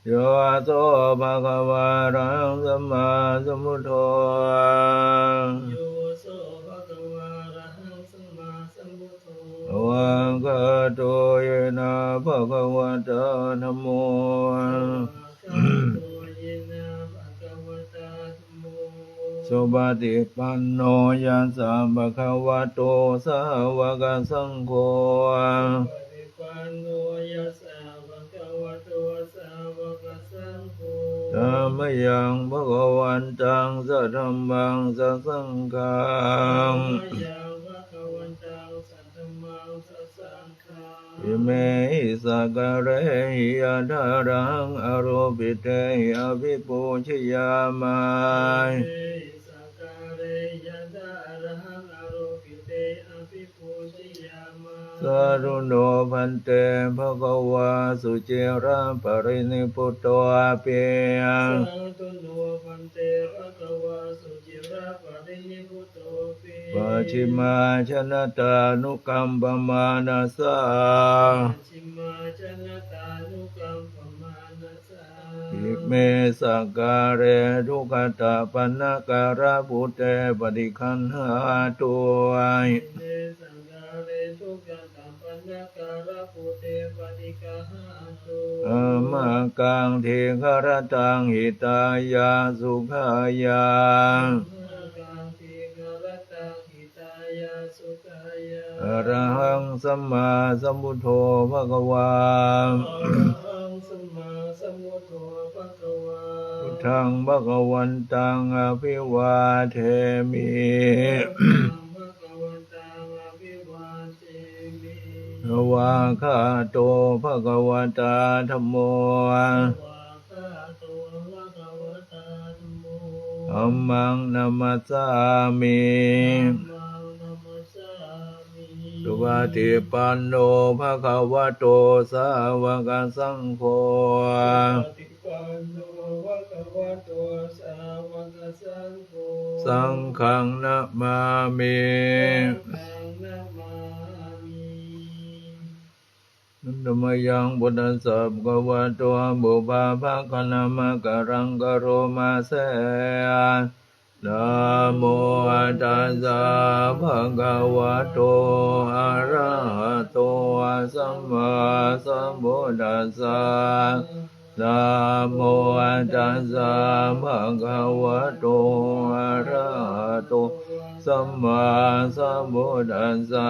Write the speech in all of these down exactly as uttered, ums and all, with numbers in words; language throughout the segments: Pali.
Yo so bhagavā arahaṃ sammāsambuddho. Yo so bhagavā arahaṃ sammāsambuddho. Svākkhāto yena bhagavatā dhammo. Svākkhāto yena bhagavatā dhammo. Supaṭipanno yassa bhagavato sāvakasaṅgho. Supaṭipanno yassa bhagavato sāvakasaṅgho. Tamayaṃ bhagavantaṃ sadhammaṃ sasaṅghaṃ. Tamayaṃ bhagavantaṃ sadhammaṃ sasaṅghaṃ. Imehi sakkārehi yathārahaṃ āropitehi abhipūjayāma. Imehi sakkārehi yathārahaṃ āropitehi abhipūjayāma. Sādhu no bhante bhagavā suciraparinibbutopi. Sādhu no bhante bhagavā suciraparinibbutopi. Pacchimājanatānukampamānasā. Pacchimājanatānukampamānasā. Ime sakkāre duggatapaṇṇākārabhūte paṭiggaṇhātu. Ime sakkāre duggatapaṇṇākārabhūte paṭiggaṇhātu. Amhākaṃ dīgharattaṃ hitāya sukhāya. Amhākaṃ dīgharattaṃ hitāya sukhāya. Arahaṃ sammāsambuddho bhagavā. Arahaṃ sammāsambuddho bhagavā. Buddhaṃ bhagavantaṃ abhivādemi. Buddhaṃ bhagavantaṃ abhivādemi. Svākkhāto bhagavatā dhammo. Svākkhāto bhagavatā dhammo. Dhammaṃ namassāmi. Dhammaṃ namassāmi. Supaṭipanno bhagavato sāvakasaṅgho. Supaṭipanno bhagavato sāvakasaṅgho. Saṅghaṃ namāmi. Saṅghaṃ namāmi. Handa mayaṃ buddhassa bhagavato pubbabhāganamakāraṃ karoma se. Namo tassa bhagavato arahato sammāsambuddhassa. Namo tassa bhagavato arahato sammāsambuddhassa.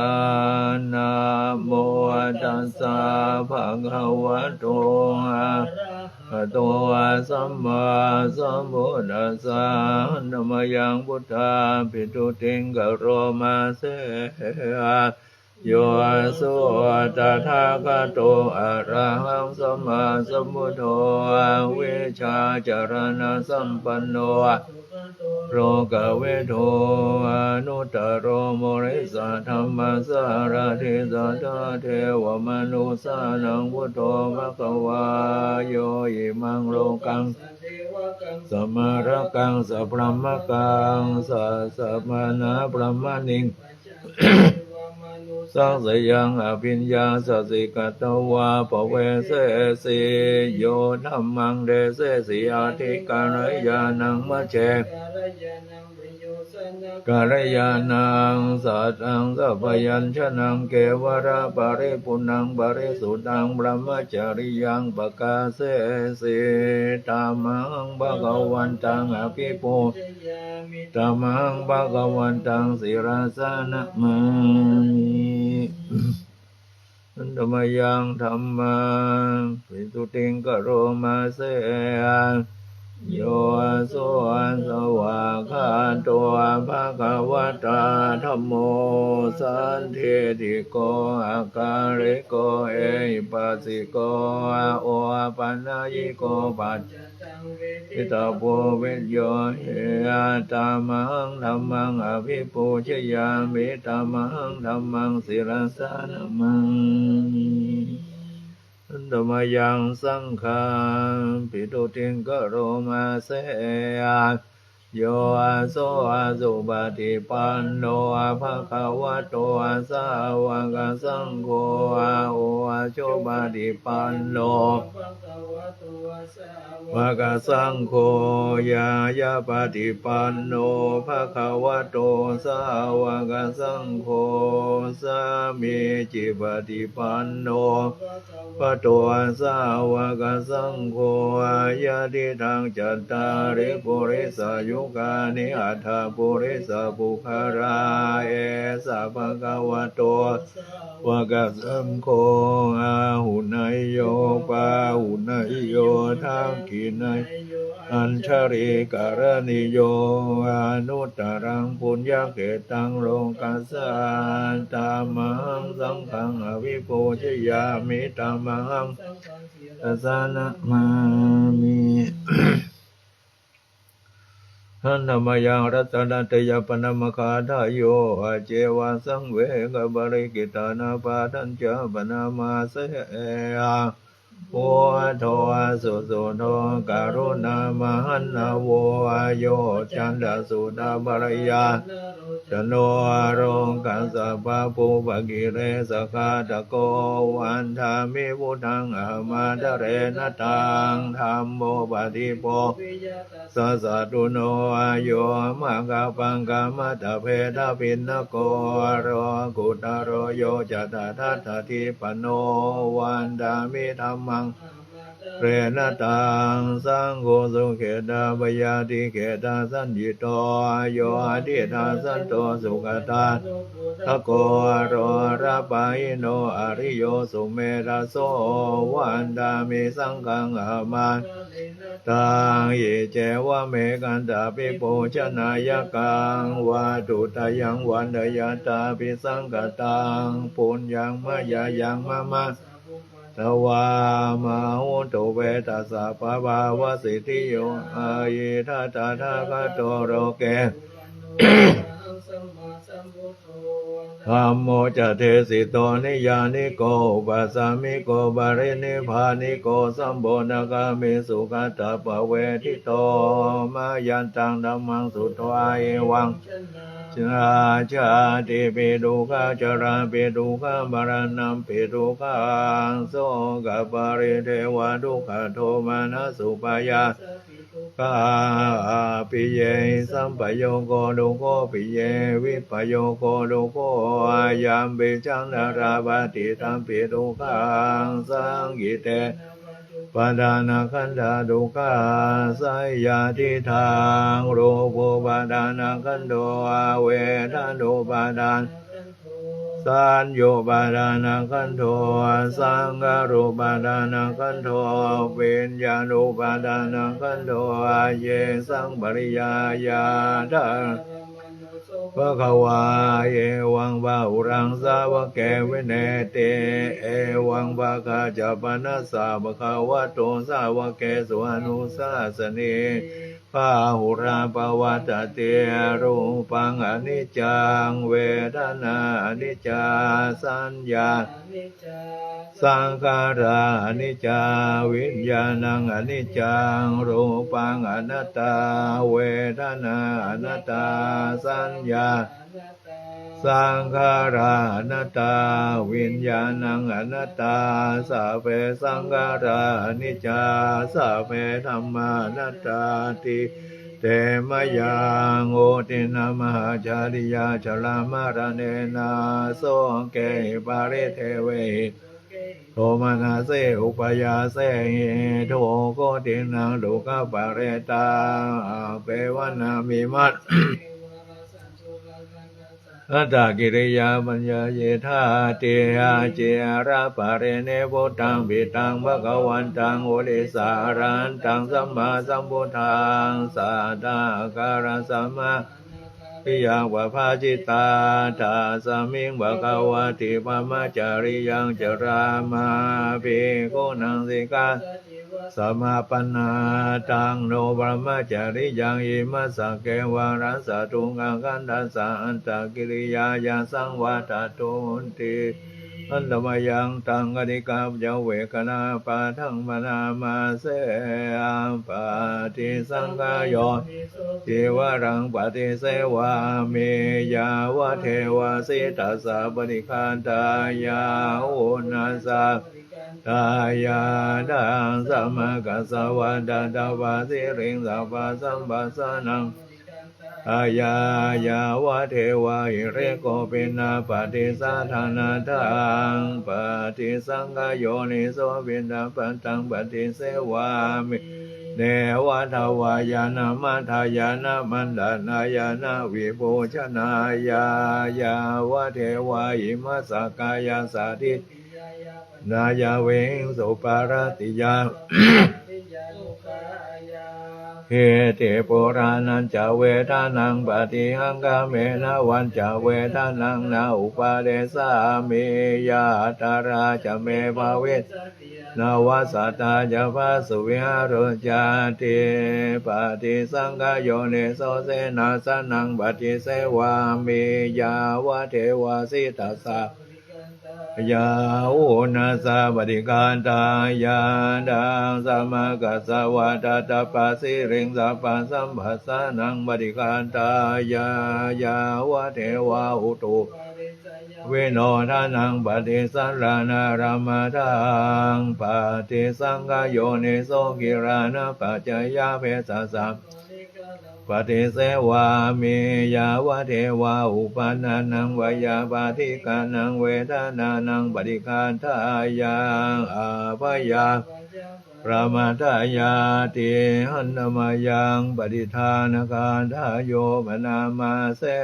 Namo tassa bhagavato arahato sammāsambuddhassa. Handa mayaṃ buddhābhistutiṃ karoma se. Yo so tathāgato arahaṃ sammāsambuddho vijjācaraṇasampanno sugato lokavidū anuttaro purisadammasārathi satthā devamanussānaṃ buddho bhagavā. Yo imaṃ lokaṃ samārakaṃ sabrahmakaṃ sasapāṇabrāhmaṇiṃ sahassayaṃ abhiññāya siddhigatavā bhavesesi. Yo dhammaṃ desesi atthi kalyāṇaṃ majjhe kalyāṇaṃ satthaṃ sabyañjanaṃ kevalaparipuṇṇaṃ parisuddhaṃ brahmacariyaṃ pakāsesi. Tamahaṃ bhagavantaṃ abhipūjayāmi. Tamahaṃ bhagavantaṃ sirasā namāmi. Handa mayaṃ dhammābhistutiṃ karoma se. Yo so svākkhāto bhagavatā dhammo sandiṭṭhiko akāliko ehipassiko opanayiko paccattaṃ veditabbo viññūhīti. Tamahaṃ dhammaṃ abhipūjayāmi. Tamahaṃ dhammaṃ sirasā namāmi. Handa mayaṃ saṅghaṃ bhistutiṃ karoma se. Yo so supaṭipanno bhagavato sāvakasaṅgho ujū paṭipanno bhagavato sāvakasaṅgho, ñāyapaṭipanno bhagavato sāvakasaṅgho, sāmīcipaṭipanno bhagavato sāvakasaṅgho, yadidaṃ cattāri purisayugāni aṭṭha purisapuggalā, esa bhagavato sāvakasaṅgho, āhuneyyo pāhuneyyo dakkhiṇeyyo añjalikaraṇīyo, anuttaraṃ puññakkhettaṃ lokassā. Tamahaṃ saṅghaṃ abhipūjayāmi, tamahaṃ saṅghaṃ sirasā namāmi. Handa mayaṃ ratanattayappaṇāmagāthāyo, accevaṃ saṃvegaparikkhitānāpadañca paṇāma se. Buddho susuddho karuṇāmahaṇṇavo, yoccantasuddhapariyā jano, lokassa pāpūpakilesaghātako, vandāmi buddhaṃ ahamādarena taṃ. Dhammo paṭibojjhena satthuno, yo maggapākamattabhedabhinnako, lokuttaro yojatatadādhipatto, vandāmi dhammaṃ ahamādarena taṃ. Saṅgho sukhetappayātikhettasaññito, yo diṭṭhasanto sugatānugo tako, lokapālino ariyo sumedhaso, vandāmi saṅghaṃ ahamādarena taṃ. Iccevamekantapibojjhanāyakaṃ, vatthuttayaṃ vandayatābhisaṅkhataṃ, puññaṃ mayā yaṃ mama sabbupaddavā, mā hontu ve tassa pāpāvasiddhiyā. Idha tathāgato loke dhammo ca desito, niyyāniko upasamiko parinibbāniko sambodhagāmi sugatānugasmiṃ sugatapavedito. Mayantaṃ dhammaṃ sutvā evaṃ, jātipi dukkhā jarāpi dukkhā maraṇampi dukkhaṃ, sokaparidevadukkhadomanassupāyāsā dukkhaṃ, appiyehi sampayogo dukkho, piyehi vippayogo dukkho, yampicchaṃ na labhati tampi dukkhaṃ, saṅkhittena va dukkhaṃ, upadanakhandhā dukkhā, seyyathidaṃ. Rūpūpadanakhandho, vedanūpadan saññūpadanakhandho, saṅkhārūpadanakhandho, viññāṇūpadanakhandho, yesaṃ pariyāyā dhammaṃ bhagavā evaṃ bahulaṃ sāvake vinetti, evaṃ bhagā ca panassa bhagavato sāvakesu anusāsanī, bahulā pavattati. Rūpaṃ aniccaṃ, vedanā aniccā, saññā aniccā, saṅkhārā aniccā, viññāṇaṃ aniccaṃ. Rūpaṃ anattā, vedanā anattā, saññā saṅkhārā anattā, viññāṇaṃ anattā, sabbe saṅkhārā aniccā, sabbe dhammā anattāti. Te mayaṃ otiṇṇamācāriyā, jarāmaraṇena sokehi paridevehi, domanassehi upāyāsehi, dukkhotiṇṇaṃ dukkhaparettāya, appevaṇāmi mat attakiriyā paññāyitthāti. Aciraparinibbutaṃ piṭṭhaṃ bhagavantaṃ, purissarahantaṃ sammāsambuddhaṃ, satthā ākārasamāraṃ, āriyaṃ pabbajitā. Tasmiṃ bhagavati brahmacariyaṃ carāma, bhikkhūnaṃ sikkhā samāpannā. Taṃ no brahmacariyaṃ, imassa kevalaṃ sādhukaṃ, khandhassa attakiriyāya, saṃvattatu nti. Handa mayaṃ taṃ, kaṇikā ca veganā, padaṃ paṇāma se. Appaṭisaṅkhā yoniso, cīvaraṃ paṭisevāmi, yāvadeva sītassa paṭighātāya, uṇhassa Dāyādaṃ samaggassa vatattha pasiriṃ sabbasampassānaṃ āya yāvadeva hirikopinapaṭicchādanatthaṃ paṭisaṅkhā yoniso piṇḍapātaṃ paṭisevāmi. Neva davāya na madāya na maṇḍanāya na vibhūsanāya yāvadeva imassa kāyassa ṭhitiyā yāpanāya vihiṃsūparatiyā iti purāṇañca vedanaṃ paṭihaṅkhāmi navañca vedanaṃ na uppādessāmi yātrā ca me bhavissati anavajjatā ca phāsuvihāro cāti. Paṭisaṅkhā yoniso senāsanaṃ paṭisevāmi yāvadeva sītassa yā uṇhassa paṭighātāya daṃsamakassa vatattha pasiriṃ sabbasampassānaṃ paṭighātāya yāvadeva utuparissayavinodanaṃ paṭisallānārāmatthaṃ paṭisaṅkhā yoniso gilānapaccayabhesajja paṭisevāmi yāvadeva uppannānaṃ veyyābādhikānaṃ vedanānaṃ paṭighātāya ābhayaṃ paramatāyāti. Handa mayaṃ paṭidānagāthāyo bhaṇāma se.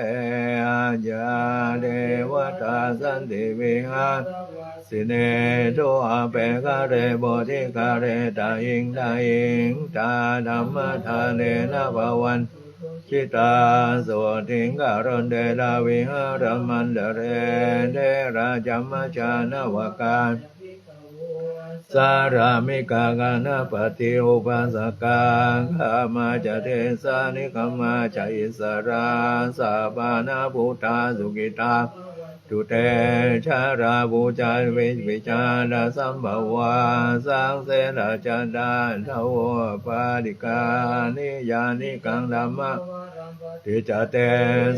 Yā devatā santi vihāravā sine, tūpe ghare bodhighare tahiṃ tahiṃ, tā dhammadānena bhavantu jitā. Sotthiṃ karontedha vihāramaṇḍale, therā ca majjhā navakā sārāmikā gandhappati upāsakā, gāmā ca desā nigamā ca issarā, sappāṇabhūtā sukhitā bhavantu te. Jalābujā vipicchā dasambhavā, saṃsedajātā athavopapātikā, niyyānikaṃ dhammavaraṃ paṭicca te,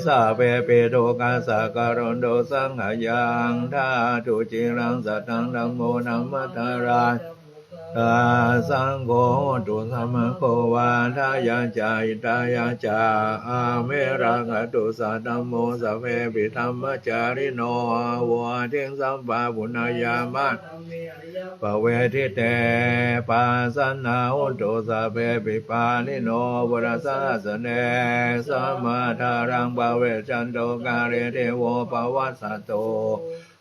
sabbepi dukkhassa karontu saṅkhayaṃ. Ṭhātu ciraṃ sataṃ dhammo dhammaddharā, saṅgho hotu samaggo va, atthāya ca hitāya ca. Amhe rakkhatu saddhammo, sabbepi dhammacārino, vuḍḍhiṃ sampāpuṇeyyāma, dhamme ariyappavedite. Pasannā hontu sabbepi, pāṇino buddhasāsane. Samācāraṃ pavecchanto, kāle devo pavassatu,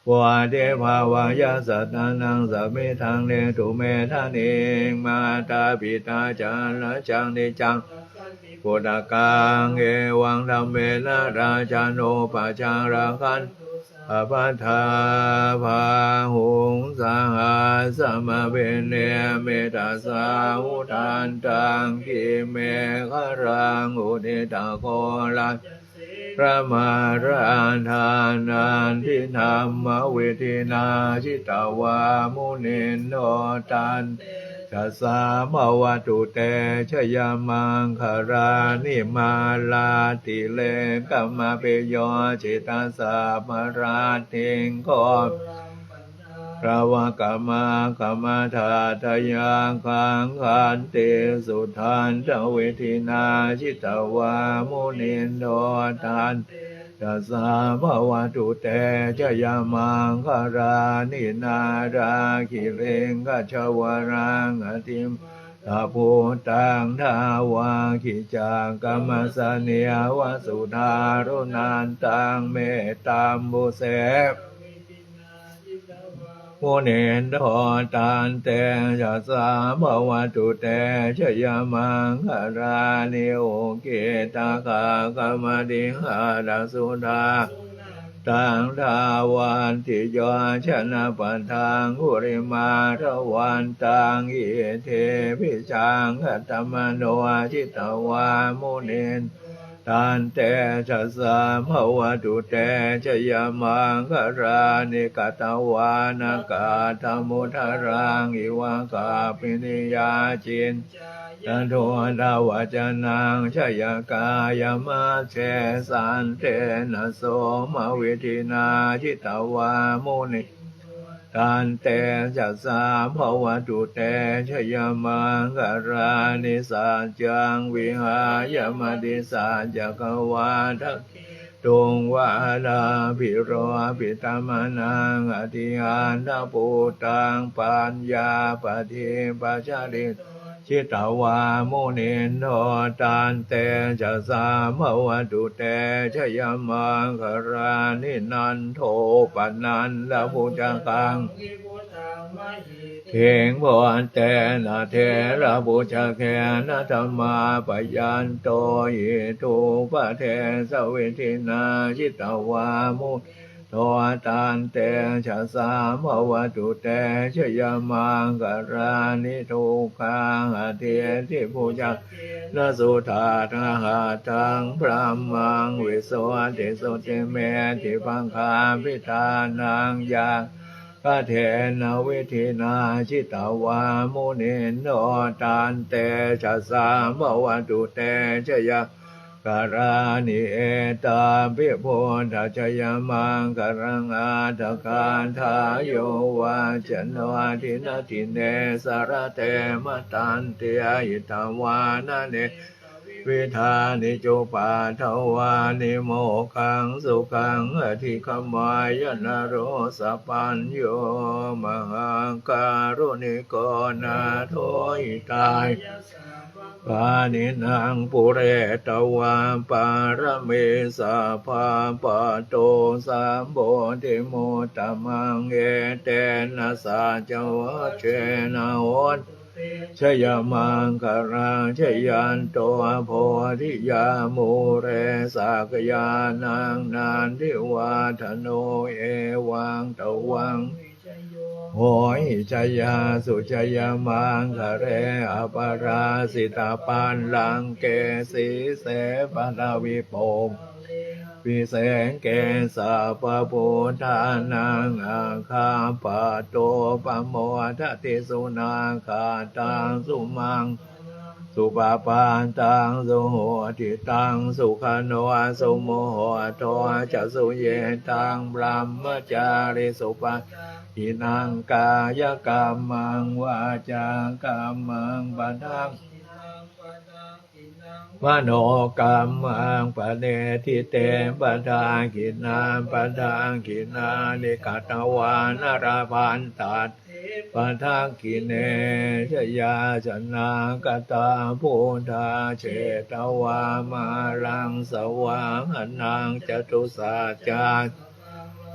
vuḍḍhibhāvāya sattānaṃ, samiddhaṃ netu medaniṃ. Mātā pitā ca atrajaṃ, niccaṃ rakkhanti puttakaṃ, evaṃ dhammena rājāno, pajaṃ rakkhantu sabbadā. Bāhuṃ sahassamabhinimmitasāvudhantaṃ, girimekhalaṃ uditaghorasasenamāraṃ, dānādidhammavidhinā jitavā munindo, tantejasā bhavatu te jayamaṅgalāni. Mārātirekamabhiyujjhitasabbarattiṃ, ghorampanāḷavakamakkhamathaddhayakkhaṃ, khantīsudantavidhinā jitavā munindo, tantejasā bhavatu te jayamaṅgalāni. Nāḷāgiriṃ gajavaraṃ atimattabhūtaṃ, dāvaggicakkamasanīva sudāruṇantaṃ, mettambusekavidhinā jitavā munindo, tantejasā bhavatu te jayamaṅgalāni. Ukkhittakhaggamatihatthasudāruṇantaṃ, dhāvantiyojanapathaṅgulimālavantaṃ, iddhībhisaṅkhatamano jitavā munindo, tantejasā bhavatu te jayamaṅgalāni. Katvāna kaṭṭhamudaraṃ iva gabbhinīyā, ciñcāya duṭṭhavacanaṃ janakāyamajjhe, santena somavidhinā jitavā munindo, tantejasā bhavatu te jayamaṅgalāni. Saccaṃ vihāya matisaccakavādaketuṃ vādābhiropitamanaṃ atiandhabhūtaṃ paññāpadīpajalito jitavā munindo tantejasā bhavatu te jayamaṅgalāni. Nandopanandabhujagaṃ vibudhaṃ mahiddhiṃ puttena therabhujagena damāpayanto iddhūpadesavidhinā jitavā mu to tantejasā bhavatu te jayamaṅgalāni. Duggāhadiṭṭhibhujagena sudaṭṭhahatthaṃ brahmaṃ visuddhijutimiddhibakābhidhānaṃ ñāṇāgadena vidhinā jitavā munindo tantejasā bhavatu te jaya galāni. Etāpi buddhajayamaṅgalaṃ aṭṭhagāthā yo vācano dinadine sarate matandī hitvānanekavividhāni cupaddavāni mokkhaṃ sukhaṃ adhigameyya naro sapañño. Mahākāruṇiko nātho hitāya sabbapāṇinaṃ pūretvā pāramī sabbā patto sambodhimuttamaṃ etena saccavajjena hotu te jayamaṅgalaṃ. Jayanto bodhiyā mūle sakyānaṃ nandivaḍḍhano evaṃ tvaṃ vijayo hohi jayassu jayamaṅgale aparājitapallaṅke sīse paṭhavipokkhare abhiseke sabbabuddhānaṃ aggappatto pamodati. Sunakkhattaṃ sumaṅgalaṃ supabhātaṃ suhuṭṭhitaṃ sukhaṇo sumuhutto ca suyiṭṭhaṃ brahmacārisu padakkhiṇaṃ kāyakammaṃ vācākammaṃ padakkhiṇaṃ manokammaṃ paṇidhī te padakkhiṇā. Padakkhiṇāni katvāna labhantatthe padakkhiṇe. Jayāsanāgatā buddhā jetvā māraṃ savāhanaṃ catusaccā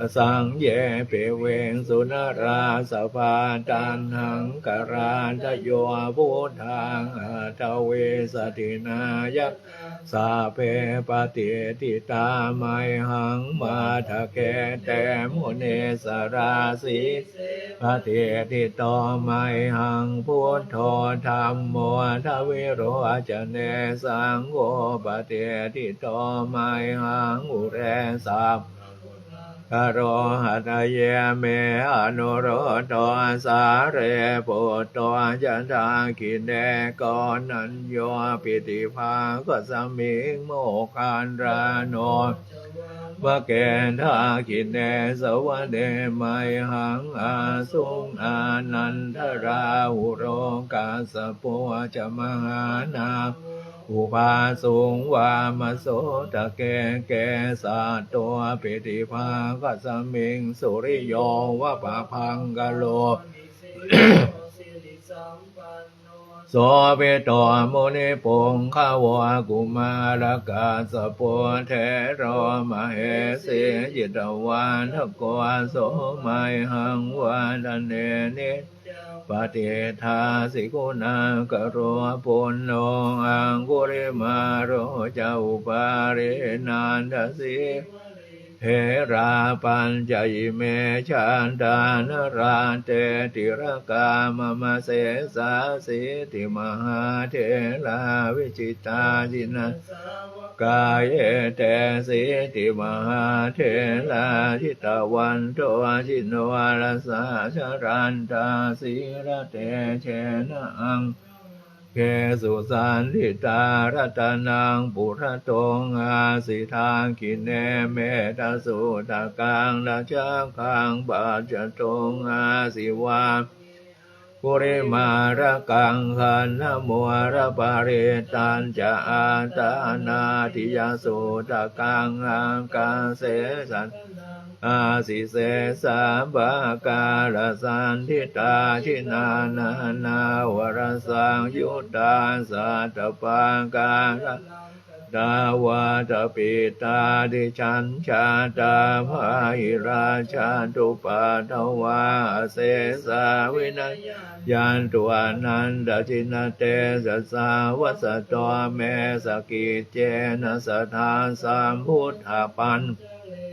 saṃ ye piviṃsu narāsabhā. Taṇhaṅkarādayo buddhā aṭṭhavīsati nāyakā sabbe patiṭṭhitā mayhaṃ matthake te munissarā. Sīse patiṭṭhito mayhaṃ buddho dhammo dvilocane saṅgho patiṭṭhito mayhaṃ ure sabbaguṇākaro. Hadaye me anuruddho sārīputto ca dakkhiṇe koṇḍañño piṭṭhibhāgasmiṃ moggallāno ca vāmake. Dakkhiṇe savane mayhaṃ āsuṃ ānandarāhulo kassapo ca mahānāmo ubhāsuṃ vāmasotake. Kesato piṭṭhibhāgasmiṃ suriyo va pabhaṅkaro nisinno sirisampanno sobhito munipuṅgavo. Kumārakassapo thero mahesī cittavādako so mayhaṃ vadane niccaṃ patiṭṭhāsi guṇākaro. Puṇṇo aṅgulimālo ca upālī nandasīvalī therā pañca ime jātā nalāṭe tilakā mama. Sesāsīti mahātherā vijitā jinasāvakā etesīti mahātherā jitavanto jinorasā jalantā sīlatejena aṅ gesu saṇṭhitā. Ratanaṃ purato āsi dakkhiṇe mettasuttakaṃ dhajaggaṃ pacchato āsi vā gulimālakaṃ khandhamoraparittañca āṭānāṭiyasuttakaṃ ākāse chadanaṃ āsi sesā pākārasaṇṭhitā. Jinā nānāvarasaṃyuttā sattappākāranubhāgā vātapittādisañjātā bāhirajjhattupaddavā asesā vinayaṃ yantu anantajinatejasā. Vasato me sakiccena sadā sambuddhapañjare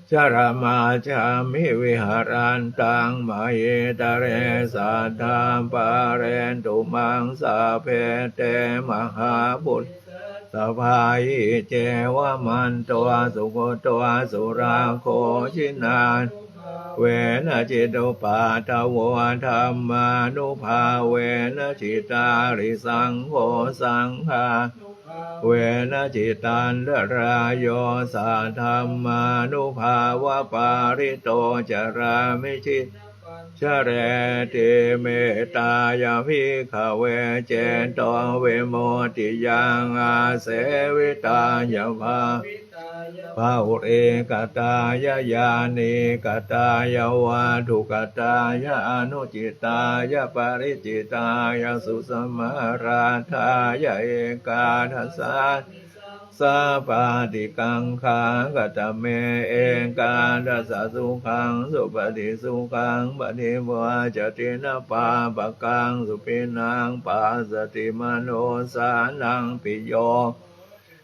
jinapañjaramajjhamhi viharantaṃ mahītale sadā pālentu maṃ sabbe te mahāpurisāsabhā. Iccevamanto sugutto surakkho jinānubhāvena jitupaddavo dhammānubhāvena jitārisaṅgho saṅghānubhāvena jitantarāyo saddhammānubhāvapālito carāmi jinapañjareti. Mettāya bhikkhave cetovimuttiyā āsevitāya bhāvitāya bahulīkatāya yānīkatāya vatthukatāya anucitāya pariccittāya susamārādhāya ekādasāni sāpāṭikaṅkhā. Katame ekādasa? Sukhaṃ supati, sukhaṃ paṭibujjhati, na pāpakaṃ supinaṃ passati, manussānaṃ piyo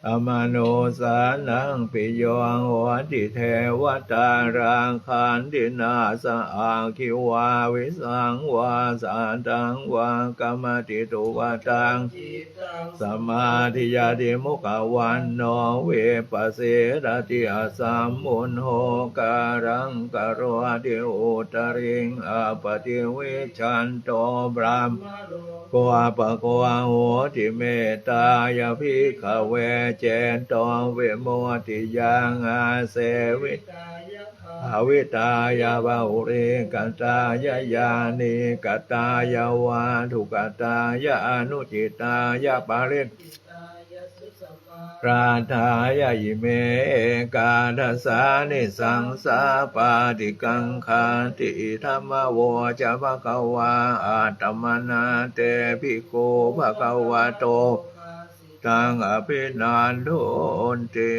amanussānaṃ piyo hoti, devatā rakkhanti, nāssa aggi vā visaṃ vā satthaṃ vā kamati, tuvaṭaṃ cittaṃ samādhiyati, mukhavaṇṇo vippasīdati, asammūḷho kālaṃ karoti, uttariṃ appaṭivijjhanto brahmalokūpago hoti. Mettāya bhikkhave cetovimuttiyā āsevitāya bhāvitāya bahulīkatāya yānīkatāya vatthukatāya anucitāya pariccittāya susamārādhāya ime ekādasāni saṃsāpāṭikaṅkhāti. Idamavoca bhagavā. Attamanā te bhikkhū bhagavato bhāsitaṃ abhinandunti.